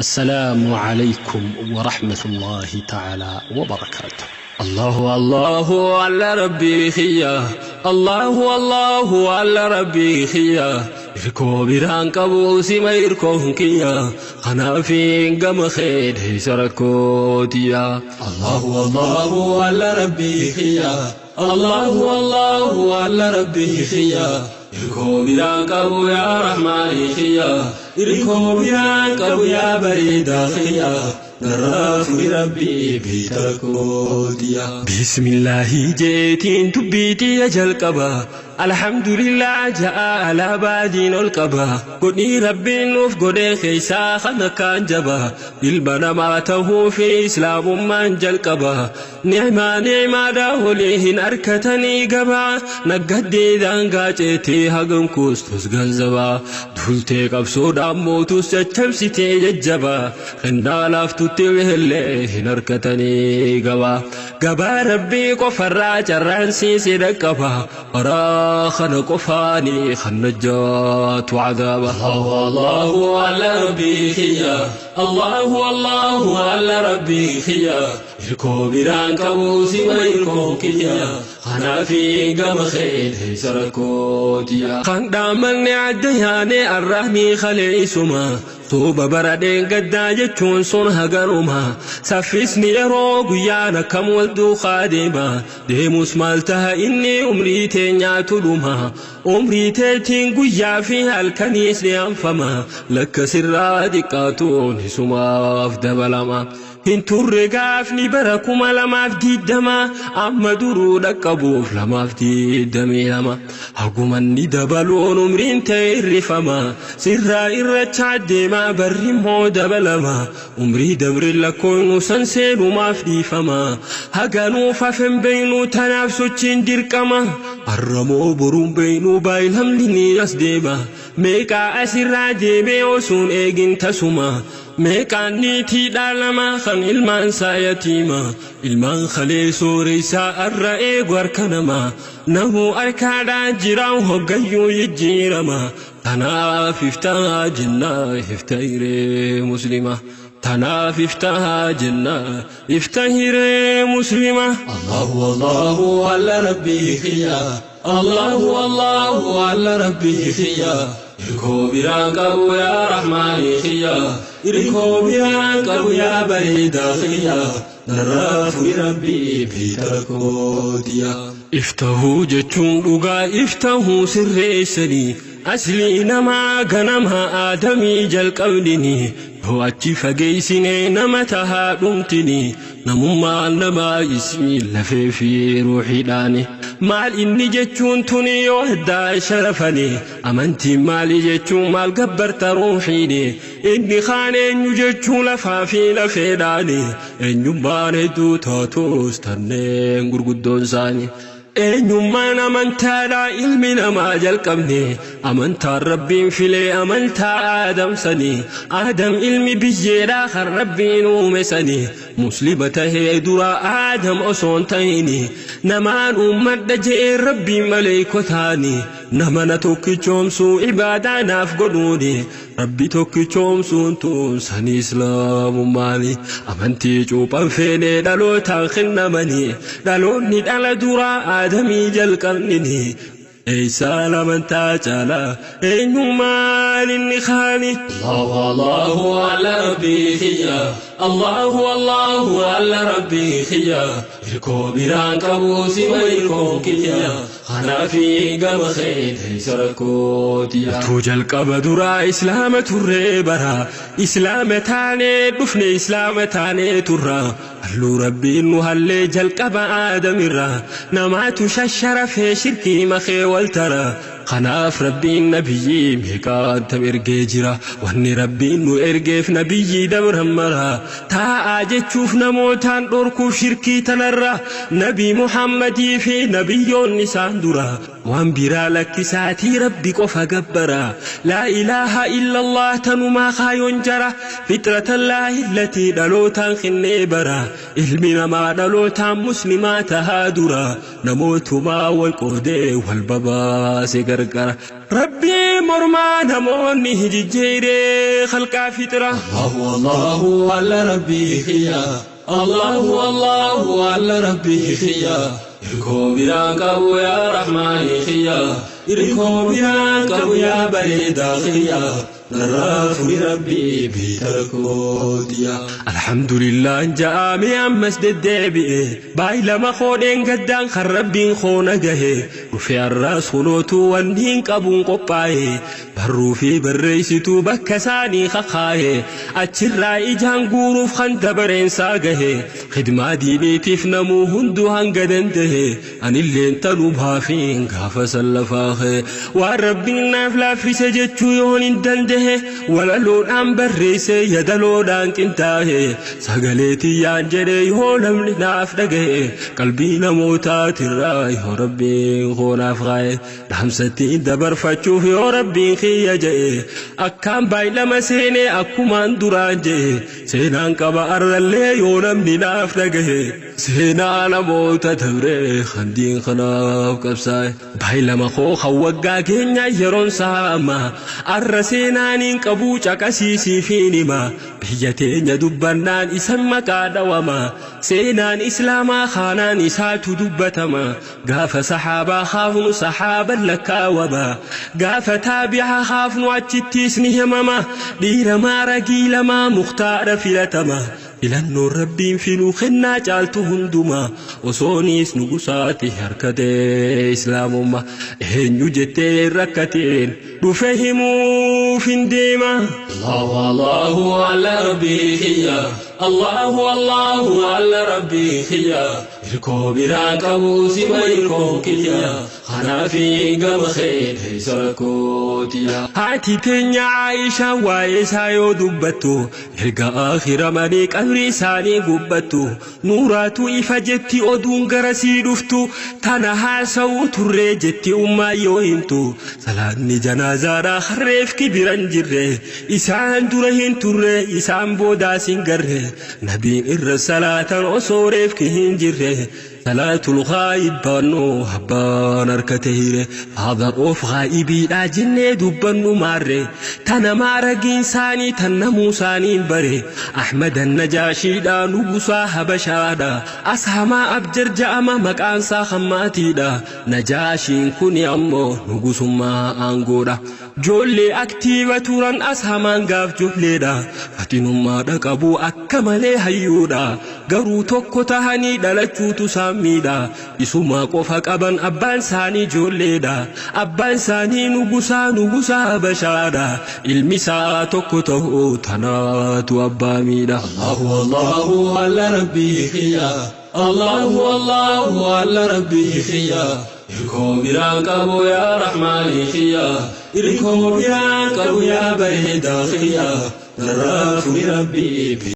السلام عليكم ورحمة الله تعالى وبركاته. الله الله على ربي خيا، الله الله على ربي خيا، إركو بيران قبو سما إركو كيا، خنافين قم خير سركوتيا. الله الله على ربي خيا، الله الله على ربي خيا، إركو بيران قبو يا رحمن خيا، إركو بيران قبو يا بريد خيا، نراف ربي بتركوديا. بسم الله جيتين تبيتي يا جلقبا، الحمد لله جاء على بادين القبا، قدني ربي نوف قدي خيسا خنكان جبا، البنا ما تهو في إسلام من جلقبا، نعمة نعمة داوليهن أركتني قبا، نقدي دانقاتي هقم كوستوس غنزبا، دولتي قبسو داموتوس جتمسيتي ججبا، خندا لافتو تيوهلي نركتني قبا، قبا ربي قفر جران سيسي دقبا، خن قفاني خن نجات وعذابه. الله الله على ربي خيا، الله الله على ربي خيا، إركو بيران كبوسي وإركو كيا، خنا في قم خير سركوتيا. خن دامن عدياني الرحمي خليسما، صوب بردين قد جتون صنها قرما، سفسني يروق يانا كم ولدو خادما، ديموس مالتها إني أمري تنيا تلوما، أمري تتين قيا فيها الكنيس لأنفما، لك سرادقاتون سما أفدبلما، هنتو الرقافني بركما لما في الدما، أما درو لكبوف لما في الدمي لما، هقومني دبلون أمرين تيرفما، سرا إرتعدي ما برمو دبلما، أمري دبر لكون سنسيل ما في فما، هقانو ففن بينو تنافسو تشندركما، الرمو بروم بينو بايلهم لني يسديما، ميكا أسرا ديمي وسون إيجن تسوما، ميكاني تي دالما خن المان سايتيما، المان خلي سوريسا الرأي غوركنما، نهو أركادا جراو هقيو يجيرما، تنا فيفتا جنة افتهري مسلمة، تنا فيفتا جنة افتهري مسلمة. الله الله على ربي خيا، الله الله على ربي خيا، إركو بيران قبو يا رحمن خيا، إركو بيران قبو يا بريد خيا، نراف ربي بتركوديا. افتهو جتون لغا افتهو سريسني، أسلي نما غنمها آدمي جل قولني، هو أتي فقيسني نمتها دمتني، نمما نما اسمي لفي في روحي داني، مال إني جتون توني وهدا شرفني، أمنتي مالي جتون مال قبرت روحيني، إني خانين جتون لفافي لفيداني، إني ماني دوتاتوس تنين غرغدون ساني، eenyummaan amantaadha ilmi namaa jalqabne, amantaan rabbiin filee amantaa aadamsanii, aadam ilmi biyyeedha kan rabbiin uume sanii, muslima tahee dura aadam osoon tahini, namaan uummadha je'ee rabbiin maleeykotaani, nama na tokkichoomsuu ibaadaa naaf godhuuni, rabbi tokkichoomsuun tun sanii islaamummaani, amantii cuuphan feenee dhalootaan kennamanii, dhaloonni dhala duraa aadamii jalqabnini, eessaan amantaa caalaa eenyummaan inni kaani. الله الله على ربي خيا، الله الله على ربي خيا، إركو بيران قبو سما إركو كيا، خنا في قم خير سركوتيا. توجل قبدرا إسلام تري برا، إسلام تاني دفن إسلام تاني ترى، هلو ربي إنه هلي جل قبا آدم الرا، نمات ششر في شركي مخي والترى، خناف ربي النبي ميقات تمرقي جرا، واني ربي إنه إرقف نبي دبر مرا، تا أجتشوف نموتان دوركو شركي تنرى، نبي محمد في نبي نسان درا. Waan biraa lakkisaatii Rabbi qofa gabbara. Laa ilaaha illallah tanumaa kaayoon jara. Fixratallaahi allatii dhalootaan kennee bara. Ilmi namaa dhalootaan muslimaa tahaa dura. Namootumaa wal qoodee wal babaase gargara. Rabbii mormaa namoonni jijjiiree khalqaa fixra. Allahu Allahu alla Rabbii kiyya. Allahu Allahu alla Rabbii kiyya. Irkoo biraan qabu yaa Rahmaani kiyya. Irkoo biraan qabu yaa bareedaa kiyya. Narraa furi Rabbii beekta kootiya. Alhamdulillah ja'ame ammas deddeebi'e. Baay'ilama koodheen gaddaan kan Rabbiin koona gahe. Dhufe har'aas kunootu wanni hin qabuun qophaa'e. Barruu fi barreessituu bakka isaanii kakaa'e. Achirraa ijaan guuruuf kan dabareensaa gahe. Khidmaa diiniitiif namuu hunduu hanga danda'e. Anilleen tanuu baafiin gaafa sallafaahe. Waan Rabbiin naaf laaffise jechuu yoon hin danda'e. Walaloodhaan barreesse yadaloodhaan qintaa'e. Sagalee tiyyaan jedhe yoo namni naaf dhagahe. Qalbii namootaatirraa yoo Rabbiin koonaaf kaa'e. Dhaamsattiin dabarfachuuf yoo Rabbiin kiyya jedhe. Akkaan baay'ilama seenee akkumaan duraan jedhe. Seenaan qaba arrallee yoo namni naaf dhagahe. Seenaa namoota dabree handiin kanaaf qabsaa'e. Baay'ilama koo kan waggaa keenya yeroon saama. Arra seenaaniin qabuu caqasiisiif hin hima. Biyya teenya dubbannaan isan maqaa dhawama. Seenaan islaamaa kaanaan isaatu dubbatama. Gaafa sahaabaa haafnu sahaaban lakkaawama. Gaafa taabi'a haafnu achittis ni himama. Dhiira maaragii lamaa muktaara filatama. Filannoon Rabbiin filuu kennaa caaltu hundumaa. Osoonis nugusaati harkatee islaamummaa. Eenyu jettee rakkateen dhufe himuuf hin deema. Allahu Allahu alla Rabbii kiyya. Allahu Allahu alla Rabbii kiyya. Irkoo biraan qabu sima irkoo kiyya. Kanaafi gama kee isa kootiya. Haati teenya Aayishaa waa'ee isaa yoo dubbattu erga aakhira malee qabri isaanii gubbattu nuuraatu ifa jetti oduun garasii dhuftu tana haasa'uu turree jetti ummaa yoo himtu salaanni janaazaadhaa harreef kibiran jirre isaan dura hin turre isaan boodaas hin garre nabiin irra salaatan osoo reefki hin jirre. Salaatul ghaayib baannoo abbaan harkate hire haadha of ghaayibiidhaa jennee dubbannu maarre tana maaragiin isaanii tan namuu isaaniin bare Ahmadan Najaashiidha nugusaa Habashaadha Ashamaa Abjar ja'ama maqaansaa hammaatiidha Najaashiin kuni ammoo nugusummaa aangoodha. Joollee aktiiva turan ashamaan gaaf joolleedha. Fatinummaadha qabu akka malee hayyuudha. Garuu tokko tahanii dhalachuutu saammiidha. Isumaa qofa qaban abbaan isaanii joolleedha. Abbaan isaanii nugusaa nugusaa Habashaadha. Ilmi isaa tokko ta'uu tanaatu abbaa miidha. Allahu Allahu alla Rabbii kiyya. Allahu Allahu alla Rabbii kiyya. Irkoo biraan qabu yaa Rahmaani kiyya. Irkoo biraan qabu yaa bareedaa kiyya. Narraa furi Rabbii.